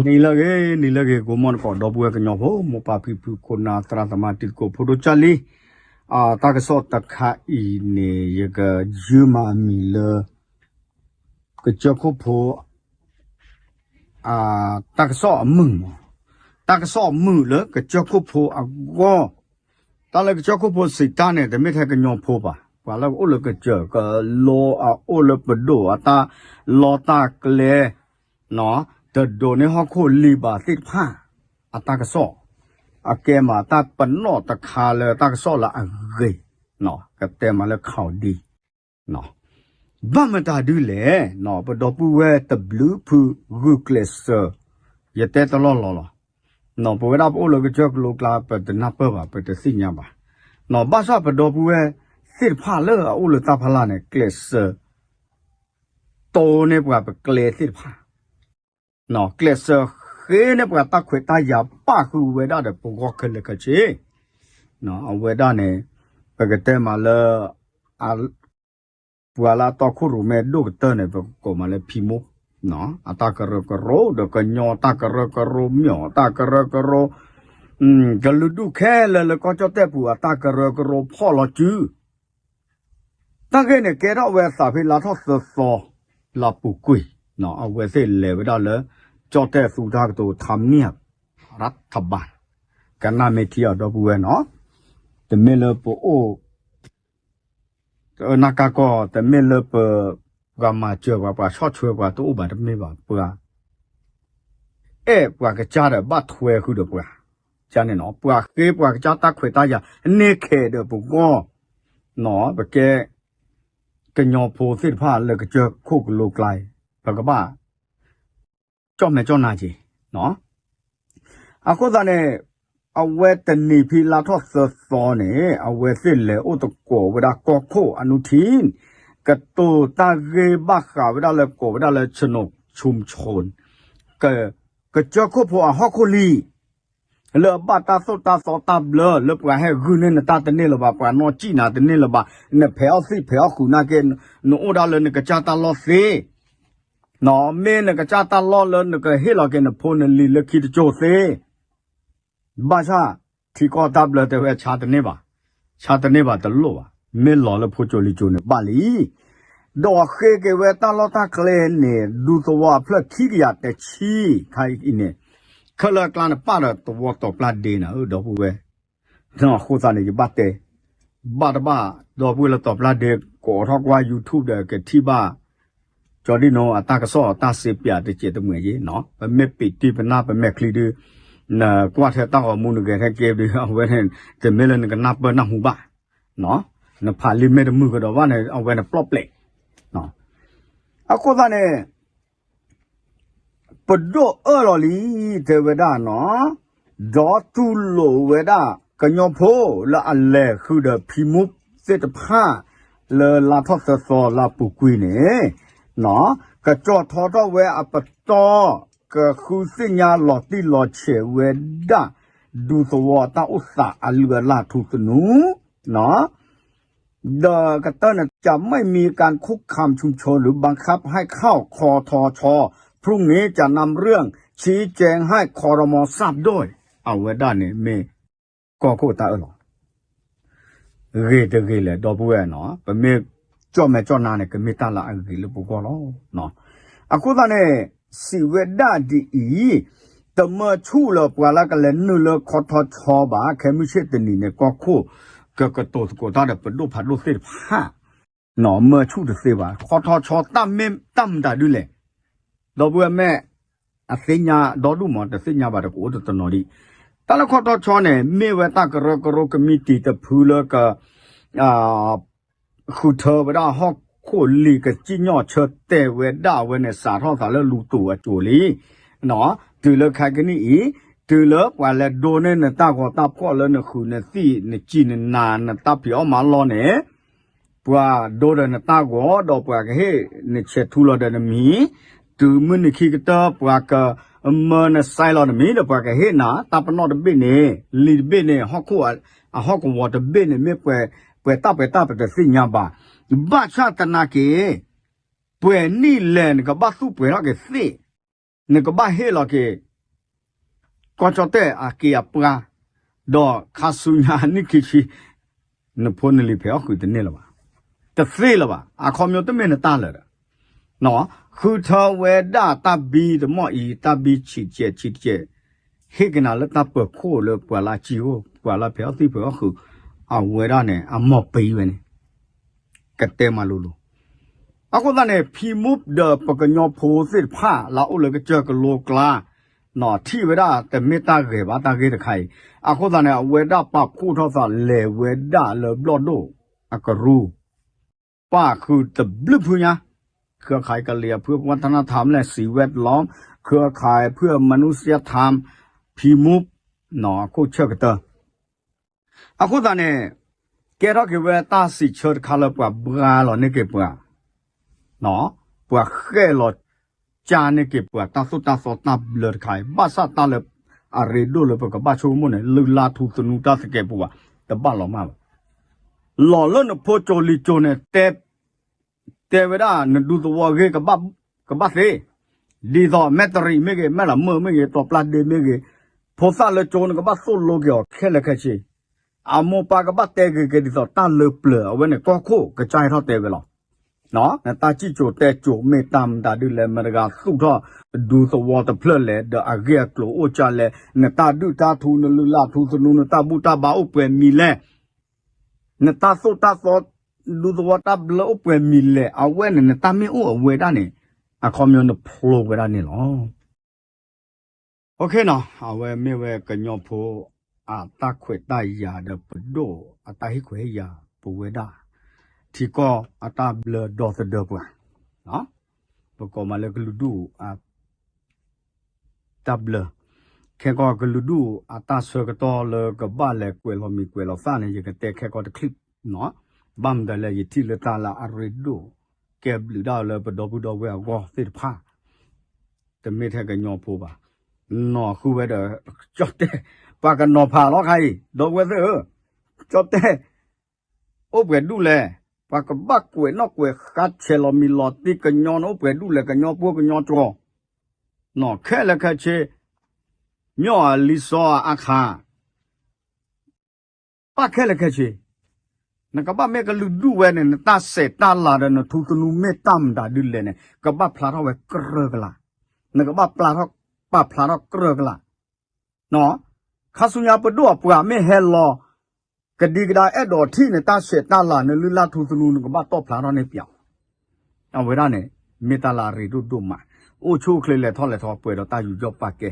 နံၤလၢအဂ့ၤ နံၤလၢအဂ့ၤ ဂီၤမီၢ်သကိး ဒီပုၢ်ဝဲၢ်ကညီဖိ မိၢ်ပၢ်ဖံဖု ခိၣ်နၢ် သရၣ်သမါ တံၤသကိး ဖိဒိၣ်ကၢ်လံ, တၢ်ကစီၣ်တခါအံၤန့ၣ် ယကယုၢ်မၤအမံၤလၢ ကစၢၢ်ခိၣ်ဖိ တၢ်ကစီၣ်အမုာ်မး, တၢ်ကစီၣ်အမုာ်လၢကစၢၢ်ခိၣ်ဖိအဂီၢ်, တၢ်လၢကစၢၢ်ခိၣ်ဖိစံးတၢ်န့ၣ် တမ့ၢ်ထဲကညီဖိဘၣ်, ပှၤလၢအအိၣ်လၢကစၢၢ်ကလိ အအိၣ်လၢပဒိၣ်အတၢ်လီၢ်တၢ်ကျဲ တဒိးန့ၢ်ဟီၣ်ခိၣ်လံဘၣ်သ့ၣ်တဖၣ် အတၢ်ကစီၣ်, အကဲမးတၢ်ပနီၣ်တခါလၢတၢ်ကစီၣ်လၢအဂ့ၤ, ကတဲမးလၢ ခီၣ်ဒံ ဘၣ်မတၤဒ်လဲၣ်, ပဒီပုၢ်ဝဲၢ်တဘျုးဖုဂုာ်ကျဲးစၢး, ယတဲတလီၢ်လီၤလီၤ, ပဝဲဒၣ်ပအိၣ်လၢကစၢၢ်ကလိကျါ ပတနၢ်ပၢၢ်ဘၣ် ပတသ့ၣ်ညါဘၣ်, ဘၣ်ဆၣ်ပဒီပုၢ်ဝဲၢ်သ့ၣ်တဖၣ်လၢအအိၣ်လၢတၢ်ဖီလာ်န့ၣ် ကျဲးစၢး တိၢ်န့ၢ်ပှၤပကျဲသ့ၣ်တဖၣ်, ကျဲးစၢးဃ့န့ၢ်ပှၤတၢ်ခွဲးတၢ်ယာ် ပၣ်ဃုာ်ဝဲဒၣ်ဒီးပဂီၢ်ခဲလၢာ်ခဲဆ့, အဝဲဒၣ်န့ၣ် ပကတဲမးလၢ ပှၤလၢအတီခိၣ်ရိၣ်မဲဒိၣ်ကတၢၢ်န့ၣ် ပကကိးမးလၢဖံမိၢ်, အတၢ်ကရၢကရိ ဒီးကညီတၢ်ကရၢကရိ မၠီၣ်တၢ်ကရၢကရိ, ကလုာ်ဒူၣ်ခဲလၢာ်လၢကီၢ်ကၠီၣ်တဲၣ်ပူၤ အတၢ်ကရၢကရိဖီၣ်လီၤစု တၢ်ဂ့ၢ်န့ၣ် ကဲထီၣ်ဝဲအသးဖဲလါထီၣ်သၢသီ လါပူၤကွံာ်, အဝဲသ့ၣ်လဲၤဝဲဒၣ်လၢ ကၠီၣ်တဲၣ်သူတၢ်ကတိၤ ထါမံၣ် ရထဘၢၣ်, ကနၣ်မ့ၢ်ထံအီၤဒီပုၢ်ဝဲၢ်နီၤ, တမ့ၢ်လၢပအိၣ် တအၢနၢ်ကၢ်ကီၢ် တမ့ၢ်လၢပ ပှၤမၤစၢၤပှၤ ပှၤဆီၣ်ထွဲပှၤတအိၣ်ဘၣ်တမ့ၢ်ဘၣ်, ပှၤ အဲၣ်ပှၤကစၢ်ဒီးဘၣ်ထွဲဃုာ်ဒီးပှၤ, န့ၣ်နီၤ ပှၤဃ့ပှၤကစၢ်တၢ်ခွဲးတၢ်ယာ်န့ၢ်ခဲးဒီးပဂီၢ်, ပကဲ ကညီဖိသ့ၣ်တဖၣ်လၢကစၢၢ်ခိၣ်ကလိကျါအံၤ ပကဘၣ် ကၠီၣ်မဲာ်ကၠီၣ်နါက့ၤ အဃိသတးန့ၣ် အဝဲတနံၤဖဲလါထီၣ်သၢသီန့ၣ် အဝဲသ့ၣ်လဲၤအိၣ်သကိးဝဲဒၣ်ကီၢ်ခိၣ်အနူထံ ကတိၤတၢ်ဂ့ၢ်ဘၣ်ဃးဝဲဒၣ်လၢကိးဝဲဒၣ်လၢ ခၠနိး ခၠုမ်ၣ်ဆိၣ် က ကစၢၢ်ခိၣ်ဖိအဟီၣ်ခိၣ်လံ လၢအဘၣ်တၢ်သိၣ်တၢ်သီတၢ်ဘျၢ လၢပှၤဟဲဂုာ်န့ၢ်နတၢ်တန့ၢ်လၢၤဘၣ် ပှၤနီၣ်စံၣ်နၤတန့ၢ်လၢၤဘၣ် နဖဲးအီၣ်သံၣ်ဖဲးအီၣ်ဃုာ်နာ်က့ နအိၣ်ဒၣ်လၢနကစၢ်တၢ်လီၢ်သ့ မ့ၢ်နကစၢ်တၢ်လီၢ်လၢနကဟ့ၣ်လီၤက့ၤနဖိနလံၤလၢခံတကၠိၢ်သ့ ဘၣ်ဆၣ် ထံကီၢ်တၢ်ဘျၢတဲဝဲဆါတန့ၢ်ဘၣ်, ဆါတန့ၢ်ဘၣ်တလိၣ်ဘၣ်, မ့ၢ်လီၤလၢဖိကၠိလံၤကၠိန့ၣ်ဘၣ်လံ. ဒီးဃ့က့ၤဝဲတၢ်လီၢ်တၢ်ကျဲန့ၣ် ဒူသဝီအဖျၢၣ်ခံကယၤတဆံ ခါအံၤန့ၣ် ခဲလၢာ်အကျါန့ၣ် ပၣ်ဒီးသဝီတီၤပျၢ်ဒ့နၤဧၢ ဒီပုၢ်ဝဲၢ် အဃိသတးန့ၣ် ယဘၣ်တဲ ဘၣ်တဘၣ် ဒီပုၢ်ဝဲၢ်လၢတီၤပျၢ်ဒ့ ကိးထီၣ်ကွၢ် YouTube ဒီးကထံၣ်ဘၣ် ကၠီဒံၣ်နိအတၢ်ကစီၣ်တၢ်စ့ပၠးတစဲးတမှဲၤက့ၤနီၤ ပမ့ၢ်ပံာ်တံၢ်ပနၢ်ပမဲာ်ချံဒု နကွၢ်ထဲတၢ်ဂီၤမူနဂဲၤထဲက့ၤဒု အဝဲန့ၣ် တမ့ၢ်လၢနကနၢ်ပၢၢ်နၢ်ဟူဘၣ် နဖးလံာ်မ့ၢ်တမုာ်ကဒီးဘၣ်န့ၣ် အဝဲန့ၣ်ပျီၣ်ပျဲး အဃိသတးန့ၣ် ပဒိၣ်အၢၣ်လီၤလံ တဲဝဲဒၣ်နီၤ ဒီးတူၢ်လိာ်ဝဲဒၣ် ကညီဖိလၢအလဲၤဃုာ်ဒီးဖံမူသ့ၣ်တဖၣ် လၢလါထီၣ်သၢသီလါပူၤကွံာ်န့ၣ် ကကၠီၣ်ထီထီၣ်ဝဲအပတီၢ် ကဃုသ့ၣ်ညါလီၤတံၢ်လီၤဆဲးဝဲဒၣ် ဒူသဝီတၢ်အိၣ်သးအလုၢ်အလၢ်ထူသနူ ဒီးကတၢၢ်န့ၣ် จะไม่มีการคุกคามชุมชนหรือบังคับให้เข้า คทช พรุ่งนี้จะนำเรื่องชี้แจงให้ ครม ทราบด้วย အဝဲဒၣ်န့ၣ်မ့ၢ်ကီၢ်ခိၣ်တၢ်အၢၣ်လီၤ ဂ့ၤတဂ့ၤလဲၣ် ဒီပုၢ်ဝဲၢ်နီၤ ပမ့ၢ်ကၠီၣ်မဲာ်ကၠီၣ်နါန့ၣ် ကမ့ၢ်တၢ်လၢအဂ့ၤလၢပဂီၢ်လီၤ. အဃိသတးန့ၣ် စံးဝဲဒၣ်ဒ်အံၤ တမၢဆူၣ်လၢပှၤလၢကလဲၤနုာ်လၢ ခထီၣ်ဆီ ဘၣ် ခဲမုၢ်ဆ့ၣ်တနံၤန့ၣ် ကီၢ်ခိၣ် ကကတိၤသကိးတၢ်ဒီးပဒိၣ်ဖးဒိၣ်သ့ၣ်တဖၣ် မၢဆူၣ်တသ့ဘၣ် ခထီၣ်ဆီ တၢ်မ့ၢ်တၢ်မတၤဒ်လဲၣ် ဒီပုၢ်ဝဲၢ်မ့ၢ် အသ့ၣ်ညါဒီဒူၣ်မး တသ့ၣ်ညါဘၣ်ဒီးကအိၣ်တနီၤဒံး တၢ်လၢခထီၣ်ဆီန့ၣ် မ့ၢ်ဝဲတၢ်ကရၢကရိကမံးတံာ်တဖုလၢက ဃုထၢဝဲဒၣ်ဟီၣ်ခိၣ်လံၤကစံၣ်ညီၣ်ဆၢတဲာ်ဝဲဒၣ်ဝဲန့ၣ် စးထီၣ်သးလၢလူၤတိာ်အစိၤလံ တုၤလၢခဲကနံၣ်အံၤ တုၤလၢပှၤလဲၤဒိန့ၢ်နတၢ်ဂီၤတၢ်ဖှီၣ်လၢနဃုာ်နသံၣ်နစံၣ်နနၤနတၢ်ဖံးအီၣ်မၤလီၢ်န့ၣ် ပှၤဒိဒီးနတၢ်ဂီၤဒီးပှၤကဟ့ၣ်နဆဲးထူလီၤဒီးနမံၤ တုၤမုၢ်နံၤခံကတၢၢ် ပှၤကမၢနစဲးလီၤနမံၤဒီးပှၤကဟ့ၣ်နၤ တၢ်ပနီၣ်တဘ့ၣ်န့ၣ် လံာ်တဘ့ၣ်န့ၣ် ဟီၣ်ခိၣ် အဟီၣ်ကဝီၤတဘ့ၣ်န့ၣ် မ့ၢ်ပှဲၤတၢ်ပှဲၤတၢ်ပတသ့ၣ်ညါဘၣ်. ဘၣ်ဆၣ်သနာ်က့ ပှဲၤနံၣ်လဲၣ် နကဘၣ်သူၣ်ပှဲၤထီၣ်က့ၤသ့ၣ် နကဘၣ်ဟ့ၣ်လီၤက့ၤ ကီၢ်ကၠီၣ်တဲၣ်အက့ၤအပှၤ, ဒီးခါဆူညါနံၣ်ခံဆံ, နဖိနလံၤဖဲးအီၣ်ဃုာ်တန့ၢ်လၢၤဘၣ်, တသ့လၢၤဘၣ်, အခီပညီတမ့ၢ်နတၢ်လၢၤဒီး ဃုထၢဝဲဒၣ်တၢ်ဘံတမီၢ်အံၤ တၢ်ဘံဆံးတကဲးဆံးတကဲး, ဟ့ၣ်က့ၤနၤလၢတၢ်ပၢၤခိၣ်လၢပှၤလၢအစံၣ်အိၣ် ပှၤလၢဖဲးအီၣ်သံၣ်ဖဲးအီၣ်ဃုာ်, အဝဲဒၣ်န့ၣ် အမီၢ်ပံၤဝဲန့ၣ် ကတဲမၤလိၤလိၤ. အဃိသတးန့ၣ် ဖံမူဒီးပကညီဖိသ့ၣ်တဖၣ် လၢအအိၣ်လၢကစၢၢ်ကလိကျါ, ထံၣ်ဝဲဒၣ်တမ့ၢ်တၢ်ဂ့ၤဘၣ်တၢ်ဂ့ၢ်တခါအံၤ, အဃိသတးန့ၣ် အဝဲဒၣ်ပာ်ဖှိၣ်ထီၣ်သးလဲၤဝဲဒၣ်လၢဘျီၣ်ဒိၣ်အကရူၢ် ပာ်ဃုာ်တဘျုးဖုညါ, เครือข่ายกะเหรี่ยงเพื่อวัฒนธรรมและสิ่งแวดล้อม เครือข่ายเพื่อมนุษยธรรม ဖံမူ, ခိၣ်ဆၢၣ်ကတၢၢ် အဃိသတးန့ၣ် ကဲထီၣ်က့ၤဝဲတၢ်စံးဆၢတခါလၢပှၤဘှါလီၤန့ၢ်က့ၤပှၤ, ပှၤဃဲၣ်လီၤကၢန့ၢ်က့ၤပှၤတၢ်သိၣ်တၢ်သီတၢ်ဘျၢတခါအံၤ, ဘၣ်ဆၣ်တၢ်လၢအရ့ဒိၣ်လၢပကဘၣ်ဆိကမိၣ်န့ၣ် လုၢ်လၢ်ထူသနူတၢ်သကဲးပဝး တဘၣ်လီၤမၢ်ဘၣ်. လီၤလၢနဖိကၠိၤလံၤကၠိၤန့ၣ် တဲ တဲဝဲဒၣ်နဒူသဝီအဂ့ၢ် ကဘၣ်သ့, ဒ်သိးမဲၣ်တရံးမ့ၢ်ဂ့ၤ, မဲၣ်လးမၢၢ်မ့ၢ်ဂ့ၤ, တီၤပျၢ်ဒ့မ့ၢ်ဂ့ၤ, ဖိသၣ်လၢကၠိနကဘၣ်သိၣ်လိက့ၤအီၤခဲလၢာ်ခဲဆ့, အမိၢ်ပၢ်ကဘၣ်တဲဂ့ၤက့ၤဒ်သိးတၢ်လၢပျၢၤ အဝဲန့ၣ်ကီၢ်ခိၣ်ကစၢ်ဟဲထီၣ်တဲဝဲလီၤ. နတၢ်စံၣ်စိၤတဲစိၤမ့ၢ်တၢ်မတၤဒ်လဲၣ်, မတၤတဂၤသူၣ်ထီၣ်ဒူသဝီတဖျၢၣ်လဲၣ်, ဒီးအဂ့ၢ်အကျိၤအိၣ်ကၢလဲၣ်, နတၢ်ဒုၣ်တၢ်ထူ နလုၢ်လၢ်ထူသနူ နတၢ်ဘူၣ်တၢ်ဘါအိၣ်ပှဲၤမံၤလဲၣ်, နတၢ်သိၣ်တၢ်သီ ဒူသဝီတၢ်ဘျၢအိၣ်ပှဲၤမံၤလဲၣ်, အဝဲန့ၣ် နတၢ်မ့ၢ်အိၣ်အဝဲဒၣ်န့ၣ် အခီပညီနဖျိဝဲဒၣ်န့ၣ်လီၤ. အဝဲမ့ၢ်ဝဲကညီဖိ အတၢ်ခွဲးတၢ်ယာ်ဒီးပဒိၣ်အတၢ်ဟ့ၣ်ခွဲးဟ့ၣ်ယာ် ပဝဲဒၣ် ထံကီၢ်အတၢ်ဘျၢဒီသဒၢပှၤ, ပကိးမးလၢကလုာ်ဒူၣ် တၢ်ဘျၢ, ခဲကီၢ်ကလုာ်ဒူၣ်အတၢ်ဆၢကတီၢ်လၢကဘၣ်လဲၤကွဲးလီၤမံၤကွဲးလီၤသၣ်န့ၣ် ယကတဲခဲကီၢ်တချံၣ်, ဘၣ်မတၤလဲၣ် ယထံၣ်လၢတၢ်လၢအရ့ဒိၣ် ကဲဘျုးဒၣ်လၢပဒီပုၢ်ဒီဝဲၢ်အဂီၢ်သ့ၣ်တဖၣ်, တမ့ၢ်ထဲကညီဖိဘၣ်, နီၢ်ဃုဝဲဒီး ကၠီၣ်တဲၣ်, ပှၤကနီၤဖးလီၤခါအံၤ ဒီပုၢ်ဝဲၢ်သ့ၣ်ဧၢ, ကၠီၣ်တဲၣ် အိၣ်ပှဲၤဒူၣ်လဲၣ်, ပှၤကဘၣ်ကွဲးနီၣ်ကွဲးဃါဆဲးလီၤမံၤလီၤသံ ကညီန့ၣ်အိၣ်ပှဲၤဒူၣ်လဲၣ်, ကညီဖိကညီကီၢ်, ခဲလၢာ်ခဲဆ့, မ့ၢ်အလံာ်စီအါခါ, ဘၣ်ခဲလၢာ်ခဲဆ့, နကဘၣ်မ့ၢ်ကလုာ်ဒူၣ်ဝဲန့ၣ် နတၢ်စဲးတၢ်လၤဒီးနထူသနူမ့ၢ်တၢ်မတၤဒ်လဲၣ်န့ၣ် ကဘၣ်ဖျါထီၣ်ဝဲကြၢးကလာ်, နကဘၣ်ပာ်ဖျါထီၣ်ကြၢးကလာ် ခါဆူညါပဒိၣ်အပှၤမ့ၢ်ဟဲလီၤ ကဒံကဒါအဲၣ်ဒိးထံၣ်နတၢ်ဆဲးတၢ်လၤ နလုၢ်လၢ်ထူသနူ နကဘၣ်တီၣ်ဖျါထီၣ်န့ၢ်ပၠး, အဝဲဒၣ်န့ၣ် မ့ၢ်တၢ်လၢအရ့ဒိၣ်ဒိၣ်မး, အိၣ်ဆူၣ်အိၣ်ချ့လဲၤထီၣ်လဲၤထီ ပှဲၤဒီးတၢ်ယူးယီၣ်ပာ်ကဲ